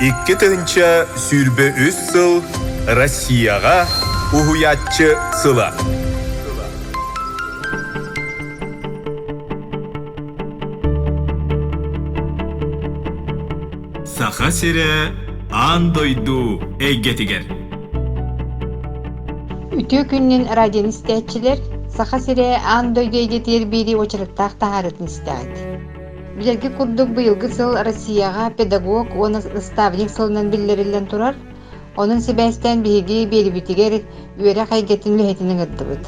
2023 сыл Россияҕа Уһуйааччы сыла. Саха сирэ аан дойду эйгэтигэр. Үтүө күнүнэн радионы истээччилэр, Саха сирэ аан дойду эйгэтигэр биэрии уочараттаах таһаарыытын истэҕит. Билэргэ курдук быйылгы сыл Россияҕа педагог уонна наставник сылынан биллэриллэн турар. Онон сибээстээн биһиги биэрибитигэр үөрэх эйгэтин үлэһитин ыҥырдыбыт.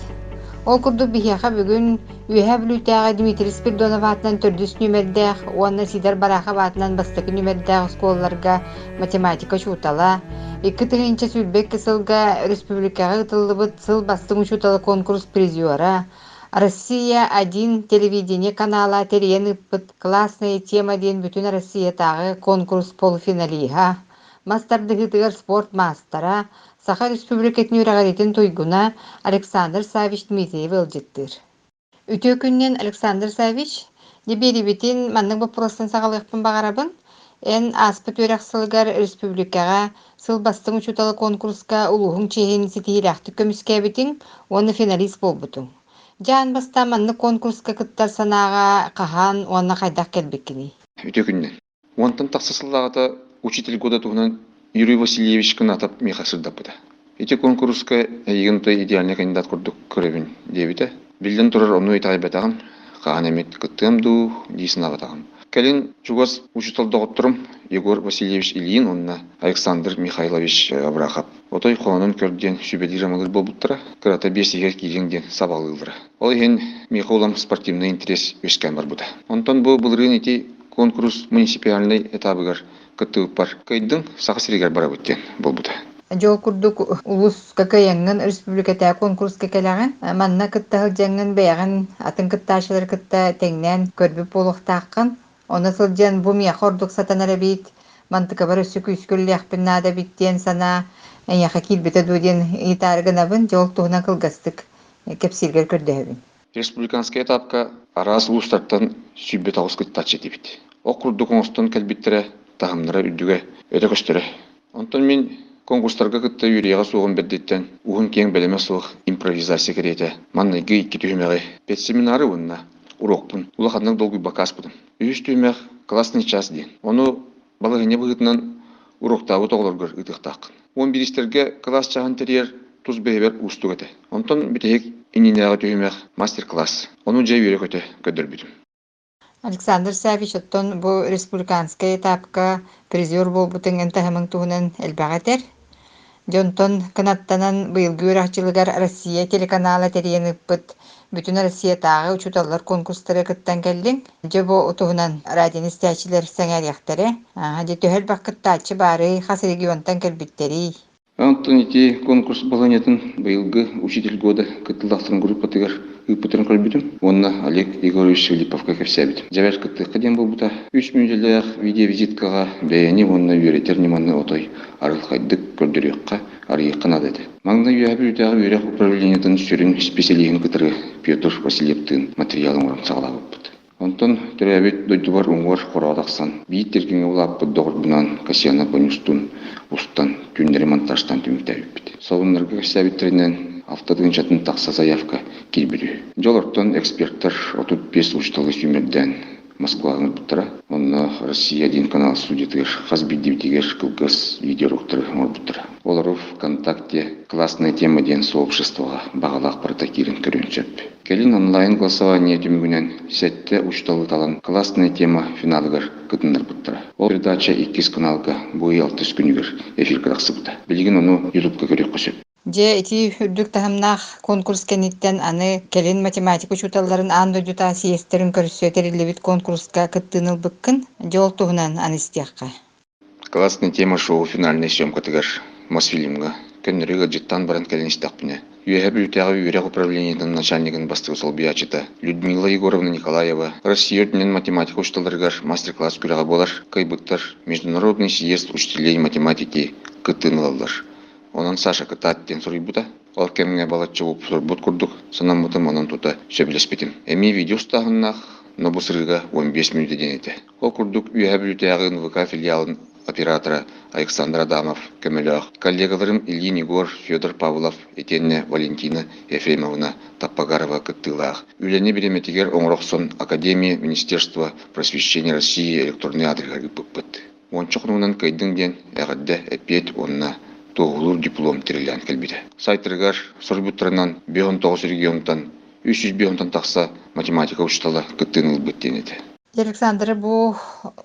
Ол курдук биһиэхэ бүгүн Үөһээ Бүлүүтээҕи Дмитрий Спиридонов аатынан төрдүс нүөмэрдээх уонна Сидор Барахов аатынан бастакы нүөмэрдээх оскуолаларга математика учуутала, 2022 сылга республикаҕа ыытыллыбыт Сыл бастыҥ учуутала конкурс призера, Россия-один телевидение канала тэрийэн ыыппыт «Классная тема» диэн бүтүн Россиятааҕы конкурс полуфиналиһа, мас тардыһыытыгар спорт маастара, Саха Республикатын үөрэҕириитин туйгуна Александр Саввич Дмитриев ыалдьыттыыр. Үтүө күнүнэн, Александр Саввич! Дьэ биэриибитин маннык боппуруостан саҕалыахпын баҕарабын. Эн ааспыт үөрэх сылыгар республикаҕа Сыл бастыҥ учуутала конкурска улууһуҥ чиэһин ситиһиилээхтик көмүскээбитиҥ уонна финалист буолбутуҥ. Дьэ аан бастаан маннык конкурска кыттар санааҕа хаһан уонна хайдах кэлбиккиний? Үтүө күнүнэн. Уонтан тахса сыллааҕыта «Учитель года» туһунан Юрий Васильевич Кынатов миэхэ сырдаппыта. Ити куонкуруска эйигин той идеальный кандидат курдук көрөбүн диэбитэ. Биллэн турар, ону итэҕэйбэтэҕим, хаһан эмит кыттыам дуу дии санаабатаҕым. Кэлин чугас учуутал доҕотторум Егор Васильевич Ильин уонна Александр Михайлович Абрахов отой хоһоонун көр диэн сүбэлиир-амалыыр буолбуттара, кырата биэс иһигэр киириэҥ диэн сабаҕалыыллара. Ол иһин миэхэ улам спортивнай интерес үөскээн барбыта. Онтон бу былырыын ити куонкурус муниципальнай этабыгар кыттыбыппар кыайдыҥ, Саха сиригэр барабыт диэн буолбута. Дьэ ол курдук улууска кыайаҥҥын республикатааҕы куонкуруска кэлэҕин. Манна кытта сылдьаҥҥын бэйэҕин атын кыттааччылары кытта тэҥнээн көрбүт буолуохтааххын. Онно сылдьан бу миэхэ ордук сатанар эбит, мантыкабар өссө күүскэ үлэлиэхпин наада эбит диэн санаа эйиэхэ киирбитэ дуо диэн ыйытаары гынабын. Дьэ ол туһунан кылгастык кэпсииргэр көрдөһөбүн. Республиканскай этапка араас улуустартан 109 кыттааччы этибит. Ол курдук оҥостон кэлбиттэрэ, таһымнара үрдүгэ өтө көстөрө. Онтон мин конкурстарга кытта үөрүйэҕэ суоҕум бэрдиттэн уһун-киэҥ бэлэмэ суох импровизация кэриэтэ маҥнайгы икки түһүмэҕи педсеминары уонна урокпун улаханнык долгуйбакка ааспытым. Үһүс түһүмэх классный час диэн. Ону балаһыанньа быһыытынан уроктаабыт оҕолоргор ыытыахтааххын. Уон бииристэргэ кылаас чааһын тэрийэр тус бэйэбэр уустук этэ. Онтон бүтэһик иннинээҕи түһүмэх мастер-класс. Ону дьэ үөрэ-көтө көрдөрбүтүм. Александр Саввич, оттон бу республиканскай этапка призер буолбутуҥ эн таһымыҥ туһунан элбэҕи этэр. Дьонтон кынаттанан быйылгы үөрэх дьылыгар Россия телеканала тэрийэн ыыппыт Бүтүн Россиятааҕы учууталлар конкурстара кыттан кэллиҥ. Дьэ бу туһунан радионы истээччилэр сэҥээриэхтэрэ. Дьэ төһө элбэх кыттааччы баарый, хас регионтан кэлбиттэрий? Онтон ити конкурс балаһыанньатын быйылгы «Учитель года» кыттыылаахтарын группатыгар ыыппытын көрбүтүм уонна Олег Егорович Филипповка кэпсээбитим. Дьэбэр кыттыахха диэн буолбута. Үс мүнүүтэлээх видеовизиткаҕа бэйэни уонна үөрэтэр ньыманы отой арылхайдык көрдөрүөххэ, арыйыахха наада этэ. Маҥнай Үөһээ Бүлүүтээҕи үөрэх управлениетын сүрүн исписэлииһин кытары Петр Васильевтыын матырыйаал оҥорон саҕалаабыппыт. Онтон төрөөбүт дойдубар уҥуор хороҕо тахсан, биир тиргиҥҥэ улааппыт доҕорбунаан Касьяна Понюстуун устан, түүннэри монтажтаан түмүктээбиппит. Солуннарга кэпсээбиттэринэн, алта тыһыынчатын тахса заявка киирбит үһү. Дьэ олортон экспертэр 35 учууталы сүүмэрдээн Москваҕа ыҥырбыттара. Онно Россия диэн канал студиятыгар хас биирдиибитигэр кылгас видеоуроктары оҥорбуттара. Олору ВКонтакте «Классная тема» диэн сообществоҕа баҕалаах барыта киирэн көрүөн сөп. Кэлин онлайн-голосование түмүгүнэн сэттэ учууталы талан «Классная тема» финалыгар кытыннарбыттара. Ол передача иккис каналга бу ый алтыс күнүгэр эфиргэ тахсыбыта. Билигин ону Ютубка көрүөххэ сөп. Дьэ, ити үрдүк таһымнаах конкурс кэнниттэн аны кэлин математика учууталларын аан дойдутааҕы съезтэрин көрсө тэриллибит конкурска кыттыыны ылбыккын. Дьэ, ол туһунан аны истиэххэ. Классная тема шоу финальнай съемкатыгар Мосфильмҥа көннөрү ыалдьыттаан баран кэлэн истэхпинэ, Үөһээ Бүлүүтээҕи үөрэх управлениетын начальнигын бастакы солбуйааччыта Людмила Егоровна Николаева Россия үрдүнэн математика учууталларыгар мастер-класс күрэҕэ буолар, кыайбыттар Международный съезд учителей математики кыттыыны ылаллар. Онон Саша кытаат диэн суруйбута. Ол кэмҥэ балачча уопсурбут курдук санаммытым, онон тута сөбүлэспитим. Эмиэ видео устааһыннаах, но бу сырыыга 15 мүнүүтэ диэн этэ. Ол курдук Үөһээ Бүлүүтээҕи НВК филиалын оператора Александр Адамов көмөлөөх, коллегаларым Ильин Егор, Федор Павлов итиэннэ Валентина Ефремовна Таппагарова кыттыылаах. Үлэни бириэмэтигэр оҥоро охсон Академия Министерства просвещения России электроннай аадырыһыгар ыыппыппыт. Уонча хонугунан кыайдыҥ диэн эҕэрдэ эппиэт уонна туоһулуур диплом тирилээн кэлбитэ. Сайтарыгар суруйбуттарынан 59 регионтан 305 тахса математика учуутала кыттыыны ылбыт диэн этэ. Александра, бу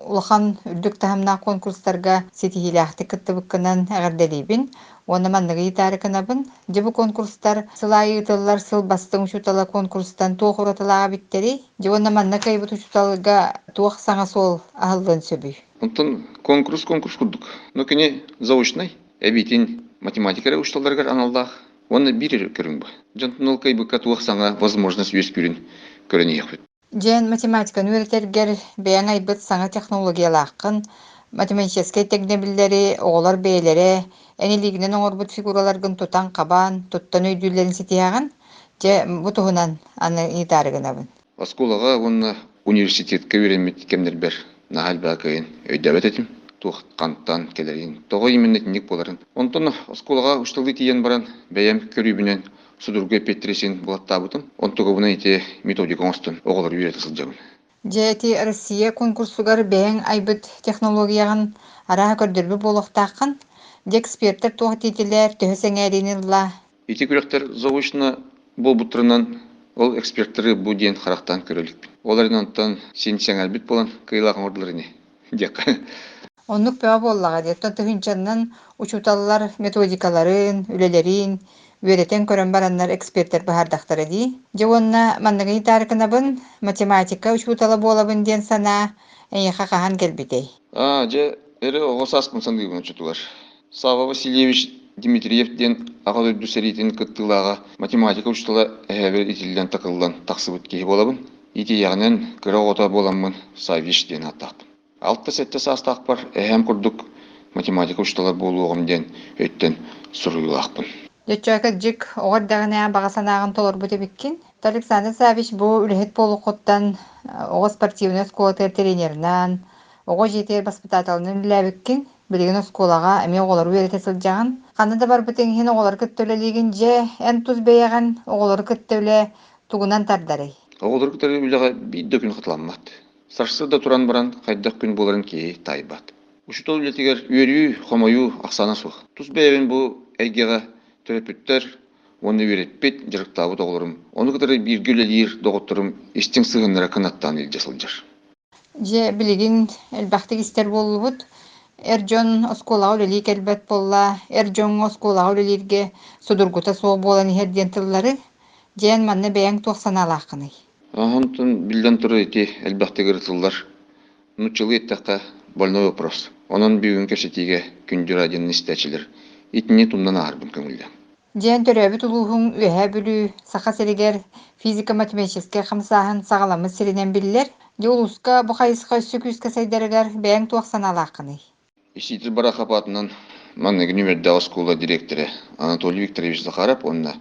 улахан үрдүк таһымнаах конкурстарга ситиһиилээхтик кыттыбыккынан эҕэрдэлиибин уонна манныгы ыйытаары гынабын. Дьэ бу конкурстар сыл аайы ыытыллар сыл бастыҥ учуутала конкурстан туох уратылаах эбиттэрий? Дьэ уонна манна кыайбыт учууталга туох саҥа суол аһыллыан сөбүй? Онтон конкурс конкурс курдук. Но кини заочнай, эбиитин математика эрэ учууталларыгар аналлаах уонна биир эрэ көрүҥ бу. Дьонтон ол кыайбыкка туох саҥа возможность үөскүүрүн көрөн иһиэхпит. Дьэн математиканы үөрэтэргэр бэйэҥ айбыт саҥа технологиялааххын, математическай тэҥнэбиллэри оҕолор бэйэлэрэ эн илиигинэн оҥорбут фигураларгын тутан-хабан, туттан өйдүүллэрин ситиһэҕин. Дьэ, бу туһунан аны ыйытаары гынабын. Оскуолаҕа уонна университетка үөрэммит кэмнэрбэр наһаа элбэҕи кыайан өйдөөбөт этим. Туох хантан кэлэрин, тоҕо именно итинник буоларын. Онтон оскуолаҕа учууталлыы тиийэн баран бэйэм көрүүбүнэн судургу эппиэттэри син булаттаабытым. Онтугабынан ити методика оҥостон оҕолору үөрэтэ сылдьабын. Дьэ, ити Россия конкурсугар бэйэҥ айбыт технологияҕын арааһа көрдөрбүт буолуохтааххын. Дьэ, экспертэр туох диэтилэр, төһө сэҥээриини ылла? Ити күрэхтэр заочно буолбуттарынан ол экспертеры бу диэн харахтаан көрө иликпин. Ол эрэн онтон син сэҥээрбит буолан кыайыылаах оҥордулар ини диэххэ. Оннук бөҕө буоллаҕа дии. Оттон тыһыынчаннан учууталлар методикаларын, үлэлэрин үөрэтэн көрөн бараннар экспертэр быһаардахтара дии. Дьэ уонна манныгы ыйытаары гынабын, математика учуутала буолабын диэн санаа эйиэхэ хаһан кэлбитэй? Аа, дьэ, эрэ оҕо сааспын саныыбын оччотугар. Савва Васильевич Дмитриев диэн Аҕа дойду сэриитин кыттыылааҕа, математика учуутала эһээбэр итиллэн-такыллан тахсыбыт киһи буолабын. Итийэҕинэн кыра оҕото буоламмын Саввич диэн ааттаахпын. Алта-сэттэ саастаахпар эһээм курдук математика учуутала буолуоҕум диэн өйтөн суруйуулаахпын. Дьөччөөкө дьик оҕо эрдэҕинэ баҕа санааҕын толорбут эбиккин. Александр Саввич бу үлэһит буолуоххуттан оҕо спортивнай оскуолатыгар тренеринэн, оҕо дьиэтигэр баспытааталынан үлэлээбиккин. Билигин оскуолаҕа эмиэ оҕолору үөрэтэ сылдьаҕын. Ханна да барбытыҥ иһин оҕолору кытта үлэлиигин. Дьэ, эн тус бэйэҕин оҕолору кытта үлэ тугунан тардарый? Оҕолору кытары үлэҕэ биир да күн хатыламмат. Сарсыарда туран баран хайдах күн буоларын киһи таайбат. Учуутал үлэтигэр үөрүү, хомойуу ахсаана суох. Тус бэйэбин бу эйгэҕэ төрөппүттэр уонна үөрэппит, дьарыктаабыт оҕолорум, ону кытары бииргэ үлэлиир доҕотторум истиҥ сыһыаннара кынаттаан илдьэ сылдьар. Дьэ, билигин элбэхтик истэр буоллубут. Эр дьон оскуолаҕа үлэлии кэлбэт буолла, эр дьоҥҥо оскуолаҕа үлэлииргэ судургута суох буолан иһэр диэн тыллары. Дьэ, эн манна бэйэҥ туох санаалааххыный? Онтон биллэн турар ити элбэхтик ырытыллар. Нууччалыы эттэххэ, больной вопрос. Онон бүгүн кэпсэтиигэ күндү радионы истээччилэр итини тумнан ааһарбын көҥүллээҥ. Дьиэн төрөөбүт улууһуҥ Үөһээ Бүлүү Саха сиригэр физико-математическай хамсааһын саҕаламмыт сиринэн биллэр. Дьэ улууска бу хайысха өссө күүскэ сайдарыгар бэйэҥ туох санаалааххыный? Исидор Барахов аатынан манныгы нүмердээх оскуола дириэктэрэ Анатолий Викторович Захаров уонна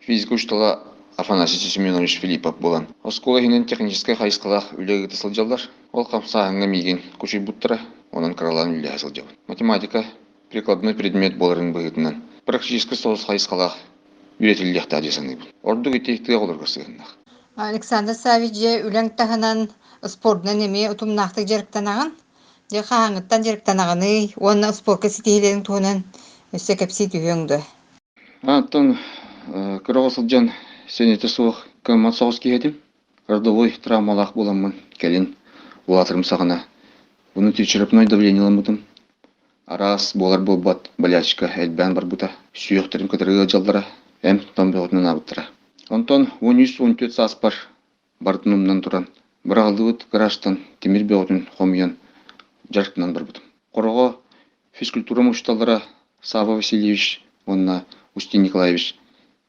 физика учуутала Афанасий Семенович Филиппов буолан, оскуола иһинэн техническэй хайысхалаах үлэ ыыта сылдьаллар. Ол хамсааһыҥҥа миигин кучуйбуттара, онон кыралаан үлэлэһэ сылдьабын. Математика прикладной предмет буоларын быһыытынан практически соҕус хайысхалаах үөрэтиллиэхтээх дии саныыбын. Ордук ити тыа оҕолоругар сыһыаннаах. Александр Саввич, дьэ үлэҥ таһынан спордунан эмиэ утумнаахтык дьарыктанаҕын. Дьэ хаһааҥҥыттан дьарыктанаҕыный уонна спорка ситиһиилэриҥ туһунан өссө кэпсии түһүөҥ дуо? Оттон кыра оҕо сылдьан сэнэтэ суох кыаммат соҕус киһи этим. Родовой травмалаах буоламмын кэлин улаатарым саҕана внутричерепной давление ылыммытым. Араас буолар-буолбат болячка элбээн барбыта. Сүһүөхтэрим кытары ыалдьаллара, эмп-том бөҕөтүн анаабыттара. Онтон 13-14 сааспар барытын умнан туран, быраҕыллыбыт гаражтан тимир бөҕөтүн хомуйан дьарыктанан барбытым. Хороҕо физкультура учууталлара Савва Васильевич уонна Устин Николаевич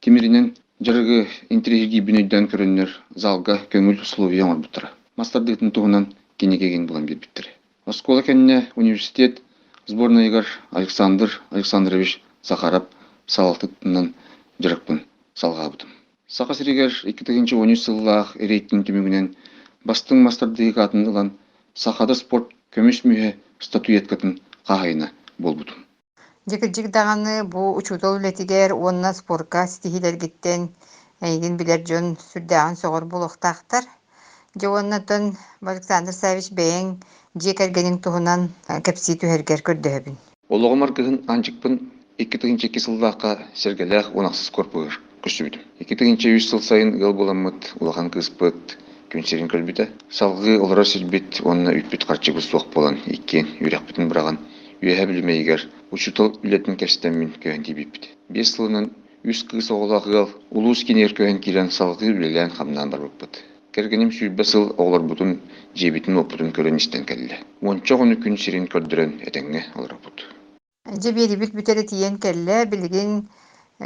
тимиринэн дьарыгы интэриэһиргиирбин өйдөөн көрөннөр залга көҥүл условия оҥорбуттара. Мас тардыытын туһунан кинигэ игин булан биэрбиттэрэ. Оскуола кэннэ университет сборнайыгар Александр Александрович Захаров салалтатынан дьарыкпын салҕаабытым. Саха сиригэр 2013 сыллаах рейтинг түмүгүнэн бастыҥ мас тардыһык аатын ылан Сахада спорт көмүс мүһэ статуэткатын хаһаайына буолбутум. Дьэ кырдьык даҕаны бу учуутал үлэтигэр уонна спорка ситиһиилэргиттэн эйигин билэр дьон сүрдээҕин сөҕөр буолуохтаахтар. Дьэ уонна оттон Александр Саввич бэйэҥ дьиэ кэргэниҥ туһунан кэпсии түһэргэр көрдөһөбүн. Олоҕум аргыһын Аанчыкпын 2002 сыллаахха Сэргэлээх 16 корпуһугар көрсүбүтүм. 2003 сыл сайын ыал буоламмыт улахан кыыспыт күн сирин көрбүтэ. Салгыы олорор сирбит уонна үппүт-харчыбыт суох буолан иккиэн үөрэхпитин быраҕан Үөһээ Бүлүмэйигэр учуутал үлэтин кэпсэтэммин көһөн тиийбиппит. 5 сылынан үс кыыс оҕолоох ыал улуус киинигэр көһөн киирэн салгыы үлэлээн-хамнаан барбыппыт. Кэргэним 20 сыл оҕолорбутун, дьиэбитин-уоппутун көрөн-истэн кэллэ. Уонча оҕону күн сирин көрдөрөн этэҥҥэ олоробут. Дьэ биэрибит бүтэрэ тиийэн кэллэ. Билигин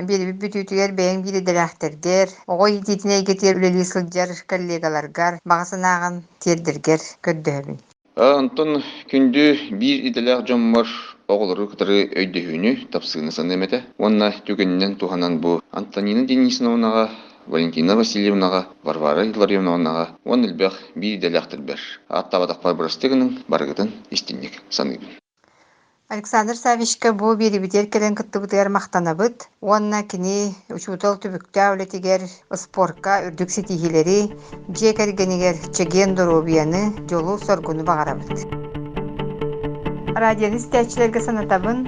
биэрибит бүтүүтүгэр бэйэҥ биир идэлээхтэргэр, оҕо иитиитин эйгэтигэр үлэлии сылдьар коллегаларгар баҕа санааҕын тиэрдэргэр көрдөһөбүн. Онтон күндү биир идэлээх дьоммор оҕолору кытары өйдөһүүнү, тапсыыны саныам этэ. Уонна түгэнинэн туһанан бу Антонина Денисовнаҕа, Валентина Васильевнаҕа, Варвара Илларионовнаҕа уонна элбэх биир идэлээхтэрбэр ааттаабатахпар бырастыы гыныҥ, барыгытын истиҥник саныыбын. Александр Саввичка бу биэрибитигэр кэлэн кыттыбытыгар махтанабыт уонна кини учуутал түбүктээх үлэтигэр, спорка үрдүк ситиһиилэри, дьиэ кэргэнигэр чэгиэн доруобуйаны, дьолу-соргуну баҕарабыт. Радионы истээччилэргэ санатабын,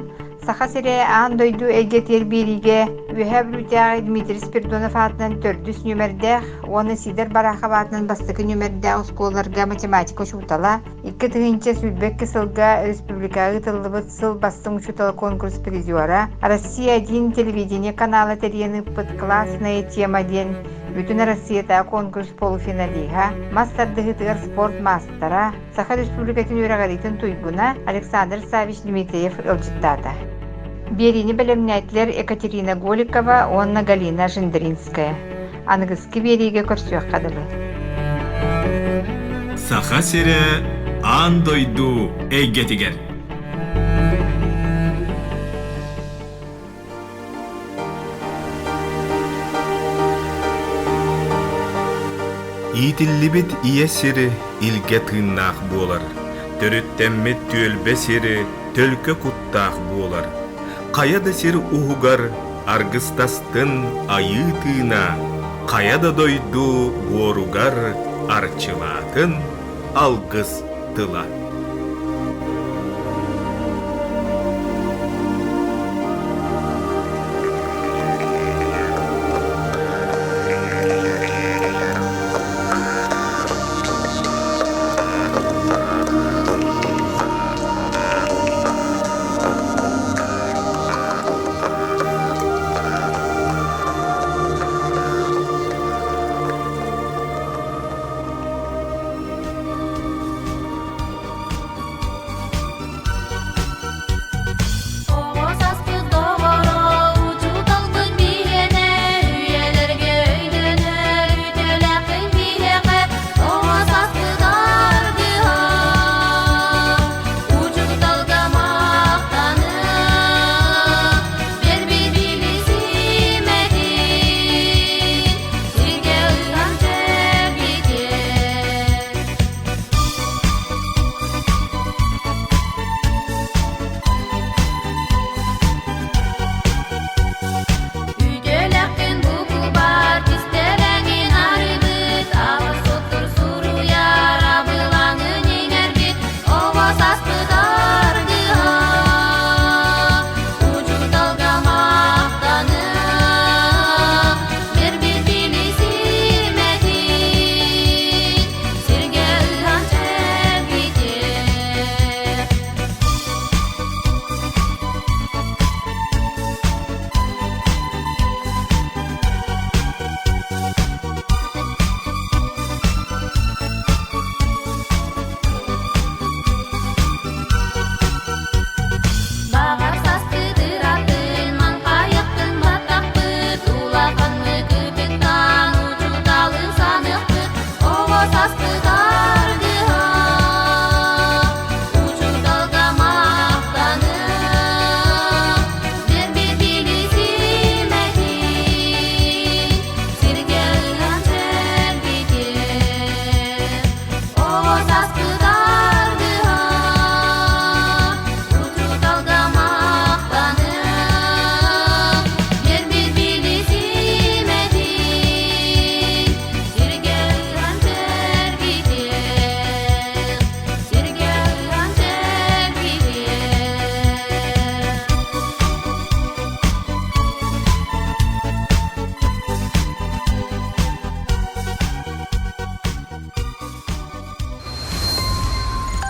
Саха сирэ аан дойду эйгэтигэр биэриигэ Үөһээ Бүлүүтээҕи Дмитрий Спиридонов аатынан төрдүс нүөмэрдээх уонна Сидор Барахов аатынан бастакы нүөмэрдээх оскуолаларга математика учуутала, 2022 сылга республикаҕа ыытыллыбыт Сыл бастыҥ учуутала конкурс призера, Россия-1 телевидение канала тэрийэн ыыппыт «Классная тема» диэн бүтүн Россиятааҕы конкурс полуфиналиһа, мас тардыһыытыгар спорт маастара, Саха Республикатын үөрэҕириитин туйгуна Александр Саввич Дмитриев ыалдьыттаата. Биэриини бэлэмнээтилэр Екатерина Голикова уонна Галина Жендринская. Аныгыскы биэриигэ көрсүөххэ дылы. Саха сирэ аан дойду эйгэтигэр. Иитиллибит ийэ сири илгэ тыыннаах буолар, төрүттэммит түөлбэ сири төлкө куттаах буолар. Хайа да сир уһугар аргыстастын айыы тыына, хайа да дойду буоругар арчылаатын алгыс тыла.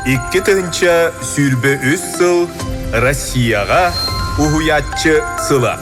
2023 сыл Россияҕа Уһуйааччы сыла.